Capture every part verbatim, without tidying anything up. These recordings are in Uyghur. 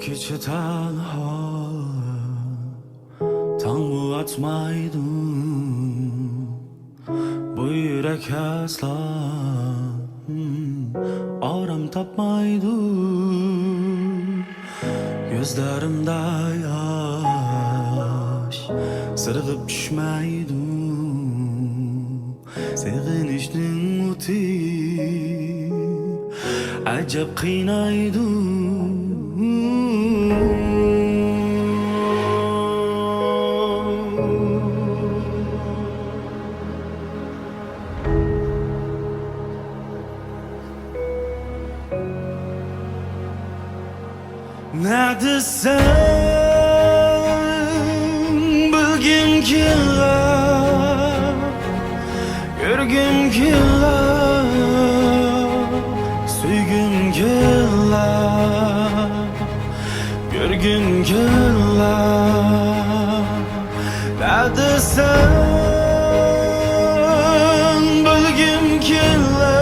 كېچە تەنھا، تاڭمۇ ئاتمايدۇ، بۇ يۈرەك ئەسلا ئارام تاپمايدۇ. كۆزلىرىمدە ياش سىرغىپ چۈشمەيدۇ. سېغىنىشنىڭ ئوتى ئەجەب قىينايدۇ. نەدىسەن بىلگۈم كېلە، كۆرگۈم كېلە، سۆيگۈم كېلە، كۆرگۈم كېلە. نەدىسەن بىلگۈم كېلە،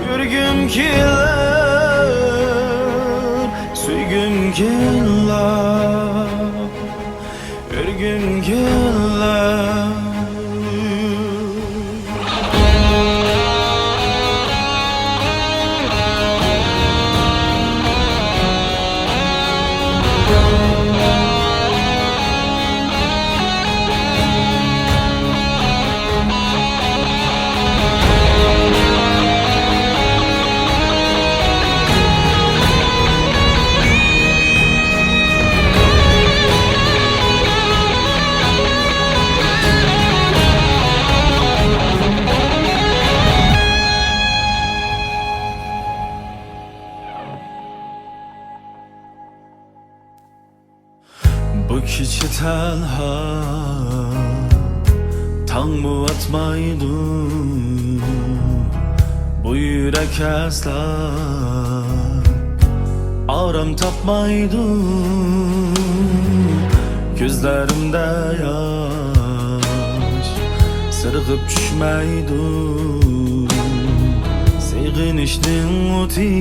كۆرگۈم كېلە، سۆيگۈم كېلە، كۆرگۈم كېلە. بۇ كېچە تەنھا، تاڭمۇ ئاتمايدۇ، بۇ يۈرەك ئەسلا ئارام تاپمايدۇ. كۆزلىرىمدە ياش سىرغىپ چۈشمەيدۇ. سېغىنىشنىڭ ئوتى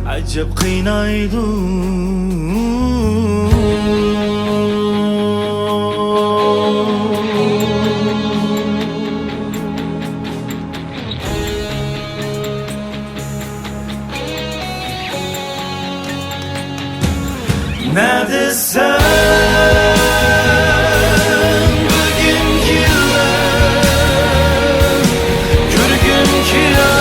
ئەجەب قىينايدۇ. نەدىسەن بىلگۈم كېلە، كۆرگۈم كېلە،